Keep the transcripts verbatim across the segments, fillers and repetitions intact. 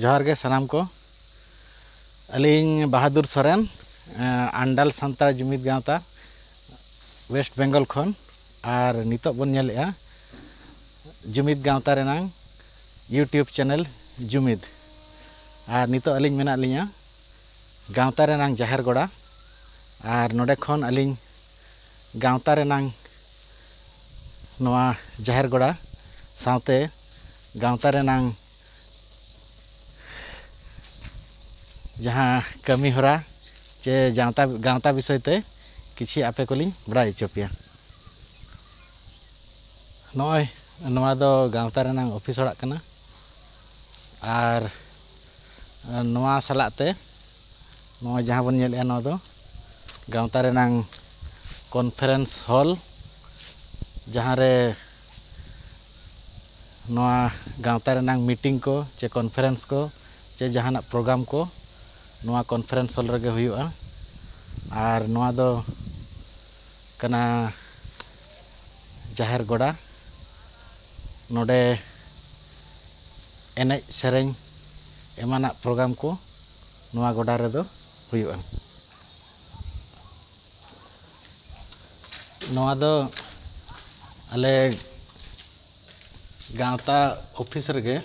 ᱡᱚᱦᱟᱨ ᱜᱮ ᱥᱟᱱᱟᱢ ᱠᱚ᱾ ᱟᱹᱞᱤᱧ ᱵᱟᱦᱟᱫᱩᱨ ᱥᱚᱨᱮᱱ, ᱮᱸ, ᱟᱱᱰᱟᱞ ᱥᱟᱱᱛᱟᱲ ᱡᱩᱢᱤᱫ ᱜᱟᱶᱛᱟ, ᱳᱭᱮᱥᱴ ᱵᱮᱝᱜᱚᱞ ᱠᱷᱚᱱ᱾ ᱟᱨ ᱱᱤᱛᱚᱜ ᱵᱚᱱ ᱧᱮᱞᱮᱜᱼᱟ ᱡᱩᱢᱤᱫ ᱜᱟᱶᱛᱟ ᱨᱮᱱᱟᱝ YouTube ᱪᱮᱱᱮᱞ ᱡᱩᱢᱤᱫ᱾ ᱟᱨ ᱱᱤᱛᱚᱜ ᱟᱹᱞᱤᱧ ᱢᱮᱱᱟᱜ ᱞᱤᱧᱟ ᱜᱟᱶᱛᱟ ᱨᱮᱱᱟᱝ ᱡᱟᱦᱮᱨ ᱜᱚᱲᱟ᱾ ᱟᱨ ᱱᱚᱰᱮ ᱠᱷᱚᱱ ᱟᱹᱞᱤᱧ ᱜᱟᱶᱛᱟ ᱨᱮᱱᱟᱝ ᱱᱚᱣᱟ ᱡᱟᱦᱮᱨ ᱜᱚᱲᱟ ᱥᱟᱶᱛᱮ ᱜᱟᱶᱛᱟ ᱨᱮᱱᱟᱝ ᱡᱟᱦᱟᱸ ᱠᱟᱹᱢᱤ ᱦᱚᱨᱟ ᱪᱮ ᱜᱟᱶᱛᱟ, ᱜᱟᱶᱛᱟ ᱵᱤᱥᱚᱭ ᱛᱮ ᱠᱤᱪᱷᱤ ᱟᱯᱮ ᱠᱚᱞᱤᱧ ᱵᱟᱲᱟᱭ ᱦᱚᱪᱚ ᱯᱮᱭᱟ᱾ ᱱᱚᱜᱼᱚᱭ ᱱᱚᱣᱟ ᱫᱚ ᱜᱟᱶᱛᱟ ᱨᱮᱱᱟᱝ ᱚᱯᱷᱤᱥ ᱚᱲᱟᱜ ᱠᱟᱱᱟ᱾ ᱟᱨ ᱱᱚᱣᱟ ᱥᱟᱞᱟᱜ ᱛᱮ ᱱᱚᱜᱼᱚᱭ ᱡᱟᱦᱟᱸ ᱵᱚᱱ ᱧᱮᱞᱮᱜᱼᱟ, ᱱᱚᱣᱟ ᱫᱚ ᱜᱟᱶᱛᱟ ᱨᱮᱱᱟᱝ ᱠᱚᱱᱯᱷᱟᱨᱮᱱᱥ ᱦᱚᱞ, ᱡᱟᱦᱟᱸ ᱨᱮ ᱱᱚᱣᱟ ᱜᱟᱶᱛᱟ ᱨᱮᱱᱟᱝ ᱢᱤᱴᱤᱝ ᱠᱚ ᱪᱮ ᱠᱚᱱᱯᱷᱟᱨᱮᱱᱥ ᱠᱚ ᱪᱮ ᱡᱟᱦᱟᱱᱟᱜ ᱯᱨᱳᱜᱨᱟᱢ ᱠᱚ ᱱᱚᱣᱟ ᱠᱚᱱᱯᱷᱟᱨᱮᱱᱥ ᱦᱚᱞ ᱨᱮᱜᱮ ᱦᱩᱭᱩᱜᱼᱟ᱾ ᱟᱨ ᱱᱚᱣᱟ ᱫᱚ ᱠᱟᱱᱟ ᱡᱟᱦᱮᱨ ᱜᱚᱰᱟ᱾ ᱱᱚᱰᱮ ᱮᱱᱮᱡ ᱥᱮᱨᱮᱧ ᱮᱢᱟᱱᱟᱜ ᱯᱨᱳᱜᱨᱟᱢ ᱠᱚ ᱱᱚᱣᱟ ᱜᱚᱰᱟ ᱨᱮᱫᱚ ᱦᱩᱭᱩᱜᱼᱟ᱾ ᱱᱚᱣᱟ ᱫᱚ ᱟᱞᱮ ᱜᱟᱶᱛᱟ ᱚᱯᱷᱤᱥ ᱨᱮᱜᱮ,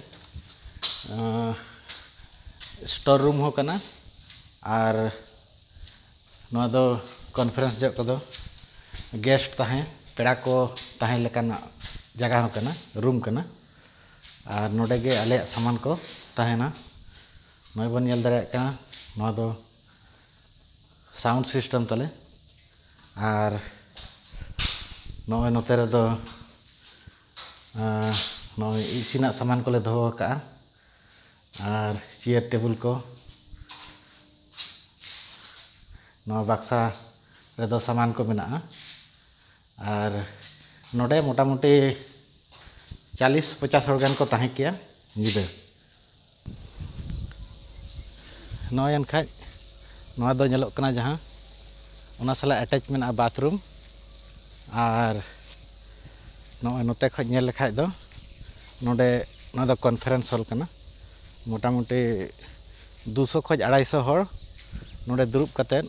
ᱟᱸ, ᱥᱴᱳᱨ ᱨᱩᱢ ᱦᱚᱸ ᱠᱟᱱᱟ᱾ ᱟᱨ ᱱᱚᱣᱟ ᱫᱚ ᱠᱚᱱᱯᱷᱟᱨᱮᱱᱥ ᱡᱚᱦᱚᱜ ᱠᱚᱫᱚ ᱜᱮᱥᱴ ᱛᱟᱦᱮᱸ, ᱯᱮᱲᱟ ᱠᱚ ᱛᱟᱦᱮᱸ ᱞᱮᱠᱟᱱᱟᱜ ᱡᱟᱭᱜᱟ ᱦᱚᱸ ᱠᱟᱱᱟ, ᱨᱩᱢ ᱠᱟᱱᱟ᱾ ᱟᱨ ᱱᱚᱰᱮ ᱜᱮ ᱟᱞᱮᱭᱟᱜ ᱥᱟᱢᱟᱱ ᱠᱚ ᱛᱟᱦᱮᱱᱟ᱾ ᱱᱚᱜᱼᱚᱭ ᱵᱚᱱ ᱧᱮᱞ ᱫᱟᱲᱮᱭᱟᱜ ᱠᱟᱱᱟ, ᱱᱚᱣᱟ ᱫᱚ ᱥᱟᱣᱩᱱᱰ ᱥᱤᱥᱴᱮᱢ ᱛᱟᱞᱮ᱾ ᱟᱨ ᱱᱚᱜᱼᱚᱭ ᱱᱚᱛᱮ ᱨᱮᱫᱚ, ᱟᱸ, ᱱᱚᱜᱼᱚᱭ ᱤᱥᱤᱱᱟᱜ ᱥᱟᱢᱟᱱ ᱠᱚᱞᱮ ᱫᱚᱦᱚ ᱟᱠᱟᱫᱼᱟ᱾ ᱟᱨ ᱪᱮᱭᱟᱨ ᱴᱮᱵᱩᱞ ᱠᱚ, ᱱᱚᱣᱟ ᱵᱟᱠᱥᱟ ᱨᱮᱫᱚ ᱥᱟᱢᱟᱱ ᱠᱚ ᱢᱮᱱᱟᱜᱼᱟ᱾ ᱟᱨ ᱱᱚᱰᱮ ᱢᱚᱴᱟᱢᱩᱴᱤ ᱪᱟᱞᱤᱥ ᱯᱚᱪᱟᱥ ᱦᱚᱲ ᱜᱟᱱ ᱠᱚ ᱛᱟᱦᱮᱸ ᱠᱮᱭᱟ ᱧᱤᱫᱟᱹ᱾ ᱱᱚᱜᱼᱚᱭ ᱮᱱᱠᱷᱟᱡ ᱱᱚᱣᱟ ᱫᱚ ᱧᱮᱞᱚᱜ ᱠᱟᱱᱟ ᱡᱟᱦᱟᱸ, ᱚᱱᱟ ᱥᱟᱞᱟᱜ ᱮᱴᱮᱪ ᱢᱮᱱᱟᱜᱼᱟ ᱵᱟᱛᱷᱨᱩᱢ᱾ ᱟᱨ ᱱᱚᱜᱼᱚᱭ ᱱᱚᱛᱮ ᱠᱷᱚᱡ ᱧᱮᱞ ᱞᱮᱠᱷᱟᱡ ᱫᱚ ᱱᱚᱰᱮ, ᱱᱚᱣᱟ ᱫᱚ ᱠᱚᱱᱯᱷᱟᱨᱮᱱᱥ ᱦᱚᱞ ᱠᱟᱱᱟ᱾ ᱢᱚᱴᱟᱢᱩᱴᱤ ᱫᱩᱥᱚ ᱠᱷᱚᱱ ᱟᱲᱟᱭᱥᱚ ᱦᱚᱲ ᱱᱚᱰᱮ ᱫᱩᱲᱩᱵ ᱠᱟᱛᱮᱫ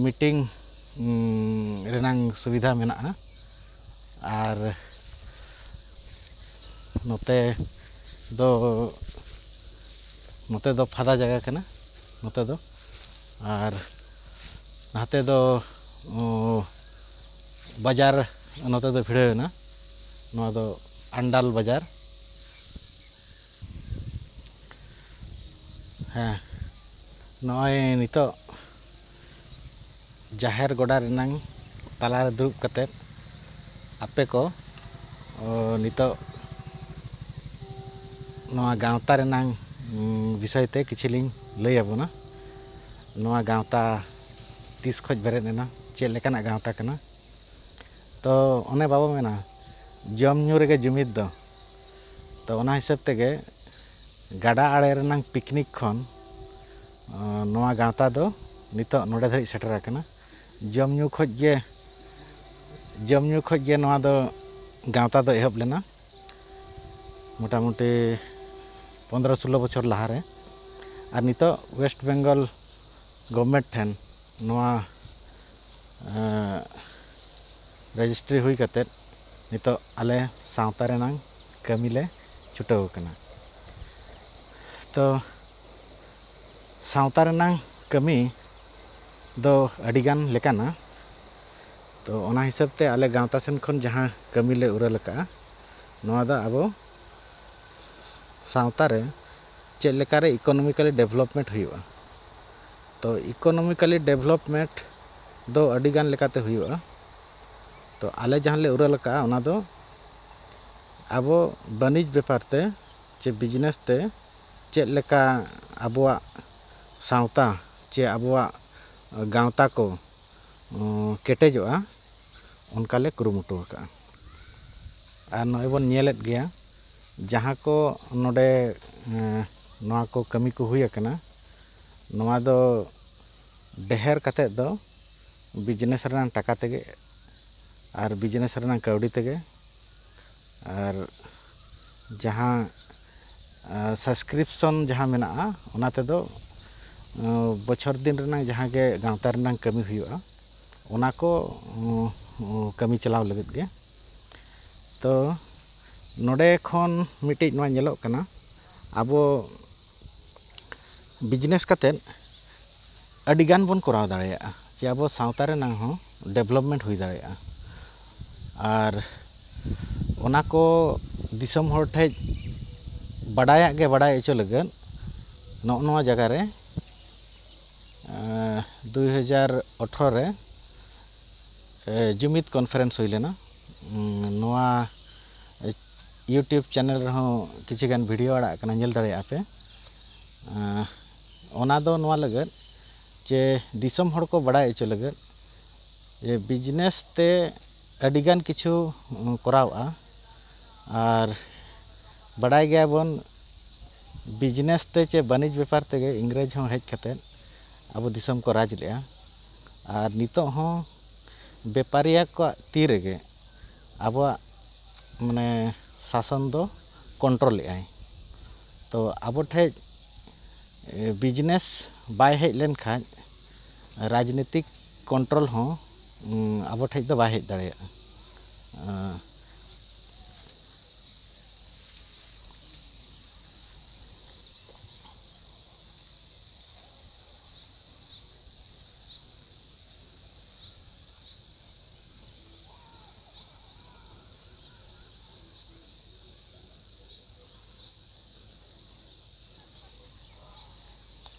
ᱢᱤᱴᱤᱝ ᱨᱮᱱᱟᱝ ᱥᱩᱵᱤᱫᱷᱟ ᱢᱮᱱᱟᱜᱼᱟ᱾ ᱟᱨ ᱱᱚᱛᱮ ᱫᱚ ᱱᱚᱛᱮ ᱫᱚ ᱯᱷᱟᱫᱟ ᱡᱟᱭᱜᱟ ᱠᱟᱱᱟ ᱱᱚᱛᱮ ᱫᱚ᱾ ᱟᱨ ᱱᱟᱛᱮ ᱫᱚ ᱵᱟᱡᱟᱨ ᱱᱚᱛᱮ ᱫᱚ ᱵᱷᱤᱲᱟᱹᱣ ᱮᱱᱟ᱾ ᱱᱚᱣᱟ ᱫᱚ ᱟᱱᱰᱟᱞ ᱵᱟᱡᱟᱨ᱾ ᱦᱮᱸ, ᱱᱚᱜᱼᱚᱭ ᱱᱤᱛᱚᱜ ᱡᱟᱦᱮᱨ ᱜᱚᱰᱟ ᱨᱮᱱᱟᱝ ᱛᱟᱞᱟᱨᱮ ᱫᱩᱲᱩᱵ ᱠᱟᱛᱮᱫ ᱟᱯᱮ ᱠᱚ ᱱᱤᱛᱚᱜ ᱱᱚᱣᱟ ᱜᱟᱶᱛᱟ ᱨᱮᱱᱟᱝ ᱵᱤᱥᱚᱭ ᱛᱮ ᱠᱤᱪᱷᱤ ᱞᱤᱧ ᱞᱟᱹᱭ ᱟᱵᱚᱱᱟ᱾ ᱱᱚᱣᱟ ᱜᱟᱶᱛᱟ ᱛᱤᱥ ᱠᱷᱚᱱ ᱵᱮᱨᱮᱫ ᱮᱱᱟ, ᱪᱮᱫ ᱞᱮᱠᱟᱱᱟᱜ ᱜᱟᱶᱛᱟ ᱠᱟᱱᱟ? ᱛᱚ ᱚᱱᱮ ᱵᱟᱵᱚ ᱢᱮᱱᱟ, ᱡᱚᱢ ᱧᱩ ᱨᱮᱜᱮ ᱡᱩᱢᱤᱫ ᱫᱚ᱾ ᱛᱚ ᱚᱱᱟ ᱦᱤᱥᱟᱹᱵ ᱛᱮᱜᱮ ᱜᱟᱰᱟ ᱟᱲᱮ ᱨᱮᱱᱟᱝ ᱯᱤᱠᱱᱤᱠ ᱠᱷᱚᱱ ᱱᱚᱣᱟ ᱜᱟᱶᱛᱟ ᱫᱚ ᱱᱤᱛᱚᱜ ᱱᱚᱰᱮ ᱫᱷᱟᱹᱨᱤᱡ ᱥᱮᱴᱮᱨ ᱟᱠᱟᱱᱟ᱾ ᱡᱚᱢ ᱧᱩ ᱠᱷᱚᱱ ᱜᱮ ᱡᱚᱢ ᱧᱩ ᱠᱷᱚᱱ ᱜᱮ ᱱᱚᱣᱟ ᱫᱚ ᱜᱟᱶᱛᱟ ᱫᱚ ᱮᱦᱚᱵ ᱞᱮᱱᱟ ᱢᱚᱴᱟᱢᱩᱴᱤ ᱯᱚᱱᱫᱽᱨᱚ ᱥᱳᱞᱳ ᱵᱚᱪᱷᱚᱨ ᱞᱟᱦᱟᱨᱮ᱾ ᱟᱨ ᱱᱤᱛᱚᱜ ᱳᱭᱮᱥᱴ ᱵᱮᱝᱜᱚᱞ ᱜᱚᱵᱷᱢᱮᱱᱴ ᱴᱷᱮᱱ ᱱᱚᱣᱟ ᱨᱮᱡᱤᱥᱴᱨᱤ ᱦᱩᱭ ᱠᱟᱛᱮᱫ ᱱᱤᱛᱚᱜ ᱟᱞᱮ ᱥᱟᱶᱛᱟ ᱨᱮᱱᱟᱝ ᱠᱟᱹᱢᱤ ᱞᱮ ᱪᱷᱩᱴᱟᱹᱣ ᱟᱠᱟᱱᱟ᱾ ᱛᱚ ᱥᱟᱶᱛᱟ ᱨᱮᱱᱟᱝ ᱠᱟᱹᱢᱤ ᱫᱚ ᱟᱹᱰᱤᱜᱟᱱ ᱞᱮᱠᱟᱱᱟ᱾ ᱛᱚ ᱚᱱᱟ ᱦᱤᱥᱟᱹᱵ ᱛᱮ ᱟᱞᱮ ᱜᱟᱶᱛᱟ ᱥᱮᱱ ᱠᱷᱚᱱ ᱡᱟᱦᱟᱸ ᱠᱟᱹᱢᱤ ᱞᱮ ᱩᱨᱟᱹᱞ ᱟᱠᱟᱫᱼᱟ, ᱱᱚᱣᱟ ᱫᱚ ᱟᱵᱚ ᱥᱟᱶᱛᱟ ᱨᱮ ᱪᱮᱫ ᱞᱮᱠᱟᱨᱮ ᱤᱠᱳᱱᱚᱢᱤᱠᱟᱞᱤ ᱰᱮᱵᱷᱞᱚᱯᱢᱮᱱᱴ ᱦᱩᱭᱩᱜᱼᱟ᱾ ᱛᱚ ᱤᱠᱳᱱᱚᱢᱤᱠᱟᱞᱤ ᱰᱮᱵᱷᱞᱚᱯᱢᱮᱱᱴ ᱫᱚ ᱟᱹᱰᱤᱜᱟᱱ ᱞᱮᱠᱟᱛᱮ ᱦᱩᱭᱩᱜᱼᱟ᱾ ᱛᱚ ᱟᱞᱮ ᱡᱟᱦᱟᱸ ᱞᱮ ᱩᱨᱟᱹᱞ ᱟᱠᱟᱫᱼᱟ, ᱚᱱᱟ ᱫᱚ ᱟᱵᱚ ᱵᱟᱹᱱᱤᱡᱽ ᱵᱮᱯᱟᱨ ᱛᱮ ᱪᱮ ᱵᱤᱡᱽᱱᱮᱥ ᱛᱮ ᱪᱮᱫ ᱞᱮᱠᱟ ᱟᱵᱚᱣᱟᱜ ᱥᱟᱶᱛᱟ ᱪᱮ ᱟᱵᱚᱣᱟᱜ ᱜᱟᱶᱛᱟ ᱠᱚ ᱠᱮᱴᱮᱡᱚᱜᱼᱟ, ᱚᱱᱠᱟ ᱞᱮ ᱠᱩᱨᱩᱢᱩᱴᱩ ᱟᱠᱟᱫᱼᱟ᱾ ᱟᱨ ᱱᱚᱜᱼᱚᱭ ᱵᱚᱱ ᱧᱮᱞᱮᱫ ᱜᱮᱭᱟ, ᱡᱟᱦᱟᱸ ᱠᱚ ᱱᱚᱰᱮ ᱱᱚᱣᱟ ᱠᱚ ᱠᱟᱹᱢᱤ ᱠᱚ ᱦᱩᱭ ᱟᱠᱟᱱᱟ, ᱱᱚᱣᱟ ᱫᱚ ᱰᱷᱮᱨ ᱠᱟᱛᱮᱫ ᱫᱚ ᱵᱤᱡᱽᱱᱮᱥ ᱨᱮᱱᱟᱜ ᱴᱟᱠᱟ ᱛᱮᱜᱮ ᱟᱨ ᱵᱤᱡᱽᱱᱮᱥ ᱨᱮᱱᱟᱜ ᱠᱟᱹᱣᱰᱤ ᱛᱮᱜᱮ᱾ ᱟᱨ ᱡᱟᱦᱟᱸ ᱥᱟᱵᱥᱠᱨᱤᱯᱥᱚᱱ ᱡᱟᱦᱟᱸ ᱢᱮᱱᱟᱜᱼᱟ, ᱚᱱᱟ ᱛᱮᱫᱚ ᱵᱚᱪᱷᱚᱨ ᱫᱤᱱ ᱨᱮᱱᱟᱜ ᱡᱟᱦᱟᱸ ᱜᱮ ᱜᱟᱶᱛᱟ ᱨᱮᱱᱟᱜ ᱠᱟᱹᱢᱤ ᱦᱩᱭᱩᱜᱼᱟ, ᱚᱱᱟ ᱠᱚ ᱠᱟᱹᱢᱤ ᱪᱟᱞᱟᱣ ᱞᱟᱹᱜᱤᱫ ᱜᱮ᱾ ᱛᱚ ᱱᱚᱰᱮ ᱠᱷᱚᱱ ᱢᱤᱫᱴᱤᱡ ᱱᱚᱣᱟ ᱧᱮᱞᱚᱜ ᱠᱟᱱᱟ, ᱟᱵᱚ ᱵᱤᱡᱽᱱᱮᱥ ᱠᱟᱛᱮᱫ ᱟᱹᱰᱤ ᱜᱟᱱ ᱵᱚᱱ ᱠᱚᱨᱟᱣ ᱫᱟᱲᱮᱭᱟᱜᱼᱟ, ᱡᱮ ᱟᱵᱚ ᱥᱟᱶᱛᱟ ᱨᱮᱱᱟᱜ ᱦᱚᱸ ᱰᱮᱵᱷᱞᱚᱯᱢᱮᱱᱴ ᱦᱩᱭ ᱫᱟᱲᱮᱭᱟᱜᱼᱟ᱾ ᱟᱨ ᱚᱱᱟ ᱠᱚ ᱫᱤᱥᱚᱢ ᱦᱚᱲ ᱴᱷᱮᱡ ᱵᱟᱰᱟᱭᱟᱜ ᱜᱮ ᱵᱟᱰᱟᱭ ᱦᱚᱪᱚ ᱞᱟᱹᱜᱤᱫ ᱱᱚᱜᱼᱚ ᱱᱚᱣᱟ ᱡᱟᱭᱜᱟ ᱨᱮ ᱫᱩᱭ ᱦᱟᱡᱟᱨ ᱟᱴᱷᱨᱚ ᱨᱮ ᱡᱩᱢᱤᱫ ᱠᱚᱱᱯᱷᱟᱨᱮᱱᱥ ᱦᱩᱭ ᱞᱮᱱᱟ᱾ ᱱᱚᱣᱟ YouTube ᱪᱮᱱᱮᱞ ᱨᱮᱦᱚᱸ ᱠᱤᱪᱷᱩ ᱜᱟᱱ ᱵᱷᱤᱰᱤᱭᱳ ᱟᱲᱟᱜ ᱠᱟᱱᱟ, ᱧᱮᱞ ᱫᱟᱲᱮᱭᱟᱜᱼᱟ ᱯᱮ᱾ ᱚᱱᱟ ᱫᱚ ᱱᱚᱣᱟ ᱞᱟᱹᱜᱤᱫ ᱡᱮ ᱫᱤᱥᱚᱢ ᱦᱚᱲ ᱠᱚ ᱵᱟᱲᱟᱭ ᱦᱚᱪᱚ ᱞᱟᱹᱜᱤᱫ ᱡᱮ ᱵᱤᱡᱽᱱᱮᱥ ᱛᱮ ᱟᱹᱰᱤᱜᱟᱱ ᱠᱤᱪᱷᱩ ᱠᱚᱨᱟᱣᱼᱟ᱾ ᱟᱨ ᱵᱟᱰᱟᱭ ᱜᱮᱭᱟᱵᱚᱱ, ᱵᱤᱡᱽᱱᱮᱥ ᱛᱮ ᱪᱮ ᱵᱟᱹᱱᱤᱡᱽ ᱵᱮᱯᱟᱨ ᱛᱮᱜᱮ ᱤᱝᱨᱮᱡᱽ ᱦᱚᱸ ᱦᱮᱡ ᱠᱟᱛᱮᱫ ᱟᱵᱚ ᱫᱤᱥᱚᱢ ᱠᱚ ᱨᱟᱡᱽ ᱞᱮᱫᱼᱟ᱾ ᱟᱨ ᱱᱤᱛᱚᱜ ᱦᱚᱸ ᱵᱮᱯᱟᱨᱤᱭᱟᱹ ᱠᱚᱣᱟᱜ ᱛᱤ ᱨᱮᱜᱮ ᱟᱵᱚᱣᱟᱜ ᱢᱟᱱᱮ ᱥᱟᱥᱚᱱ ᱫᱚ ᱠᱚᱱᱴᱨᱳᱞᱮᱫᱼᱟᱭ᱾ ᱛᱚ ᱟᱵᱚ ᱴᱷᱮᱡ ᱵᱤᱡᱽᱱᱮᱥ ᱵᱟᱭ ᱦᱮᱡ ᱞᱮᱱᱠᱷᱟᱡ ᱨᱟᱡᱽᱱᱤᱛᱤᱠ ᱠᱚᱱᱴᱨᱳᱞ ᱦᱚᱸ ᱟᱵᱚ ᱴᱷᱮᱡ ᱫᱚ ᱵᱟᱭ ᱦᱮᱡ ᱫᱟᱲᱮᱭᱟᱜᱼᱟ᱾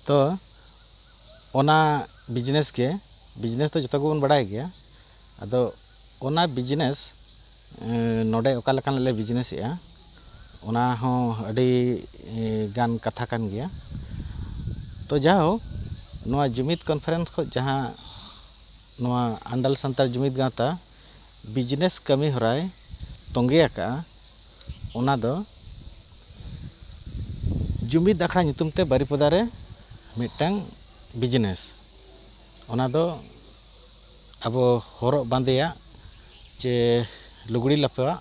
ᱛᱚ ᱚᱱᱟ ᱵᱤᱡᱽᱱᱮᱥ ᱜᱮ, ᱵᱤᱡᱽᱱᱮᱥ ᱫᱚ ᱡᱚᱛᱚ ᱜᱮᱵᱚᱱ ᱵᱟᱲᱟᱭ ᱜᱮᱭᱟ᱾ ᱟᱫᱚ ᱚᱱᱟ ᱵᱤᱡᱽᱱᱮᱥ ᱱᱚᱰᱮ ᱚᱠᱟ ᱞᱮᱠᱟᱱᱟᱜ ᱞᱮ ᱵᱤᱡᱽᱱᱮᱥᱮᱜᱼᱟ, ᱚᱱᱟ ᱦᱚᱸ ᱟᱹᱰᱤ ᱜᱟᱱ ᱠᱟᱛᱷᱟ ᱠᱟᱱ ᱜᱮᱭᱟ᱾ ᱛᱚ ᱡᱟᱭᱦᱳᱠ, ᱱᱚᱣᱟ ᱡᱩᱢᱤᱫ ᱠᱚᱱᱯᱷᱟᱨᱮᱱᱥ ᱠᱷᱚᱱ ᱡᱟᱦᱟᱸ ᱱᱚᱣᱟ ᱟᱱᱰᱟᱞ ᱥᱟᱱᱛᱟᱲ ᱡᱩᱢᱤᱫ ᱜᱟᱶᱛᱟ ᱵᱤᱡᱽᱱᱮᱥ ᱠᱟᱹᱢᱤ ᱦᱚᱨᱟᱭ ᱛᱚᱸᱜᱮ ᱟᱠᱟᱫᱼᱟ, ᱚᱱᱟ ᱫᱚ ᱡᱩᱢᱤᱫ ᱟᱠᱷᱲᱟ ᱧᱩᱛᱩᱢ ᱛᱮ ᱵᱟᱨᱤᱯᱚᱫᱟ ᱨᱮ ᱢᱤᱫᱴᱟᱝ ᱵᱤᱡᱽᱱᱮᱥ, ᱚᱱᱟ ᱫᱚ ᱟᱵᱚ ᱦᱚᱨᱚᱜ ᱵᱟᱸᱫᱮᱭᱟᱜ ᱪᱮ ᱞᱩᱜᱽᱲᱤ ᱞᱟᱯᱚᱣᱟᱜ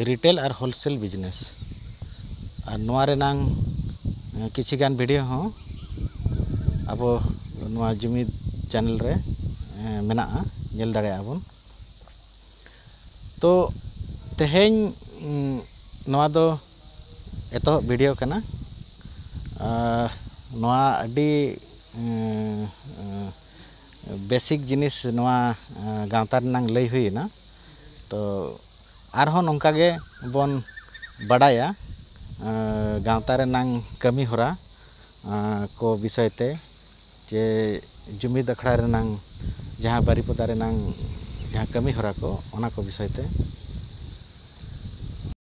ᱨᱤᱴᱮᱞ ᱟᱨ ᱦᱳᱞᱥᱮᱞ ᱵᱤᱡᱽᱱᱮᱥ᱾ ᱟᱨ ᱱᱚᱣᱟ ᱨᱮᱱᱟᱝ ᱠᱤᱪᱷᱤ ᱜᱟᱱ ᱵᱷᱤᱰᱤᱭᱳ ᱦᱚᱸ ᱟᱵᱚ ᱱᱚᱣᱟ ᱡᱩᱢᱤᱫ ᱪᱮᱱᱮᱞ ᱨᱮ ᱢᱮᱱᱟᱜᱼᱟ, ᱧᱮᱞ ᱫᱟᱲᱮᱭᱟᱜᱼᱟ ᱵᱚᱱ᱾ ᱛᱚ ᱛᱮᱦᱮᱧ ᱱᱚᱣᱟ ᱫᱚ ᱮᱛᱚᱦᱚᱵ ᱵᱷᱤᱰᱤᱭᱳ ᱠᱟᱱᱟ᱾ ᱱᱚᱣᱟ ᱟᱹᱰᱤ ᱵᱮᱥᱤᱠ ᱡᱤᱱᱤᱥ ᱱᱚᱣᱟ ᱜᱟᱶᱛᱟ ᱨᱮᱱᱟᱝ ᱞᱟᱹᱭ ᱦᱩᱭᱮᱱᱟ᱾ ᱛᱚ ᱟᱨᱦᱚᱸ ᱱᱚᱝᱠᱟ ᱜᱮ ᱵᱚᱱ ᱵᱟᱰᱟᱭᱟ ᱜᱟᱶᱛᱟ ᱨᱮᱱᱟᱝ ᱠᱟᱹᱢᱤ ᱦᱚᱨᱟ ᱠᱚ ᱵᱤᱥᱚᱭ ᱛᱮ, ᱪᱮ ᱡᱩᱢᱤᱫ ᱟᱠᱷᱲᱟ ᱨᱮᱱᱟᱝ ᱡᱟᱦᱟᱸ ᱵᱟᱨᱤᱯᱚᱫᱟ ᱨᱮᱱᱟᱝ ᱡᱟᱦᱟᱸ ᱠᱟᱹᱢᱤ ᱦᱚᱨᱟ ᱠᱚ, ᱚᱱᱟ ᱠᱚ ᱵᱤᱥᱚᱭ ᱛᱮ᱾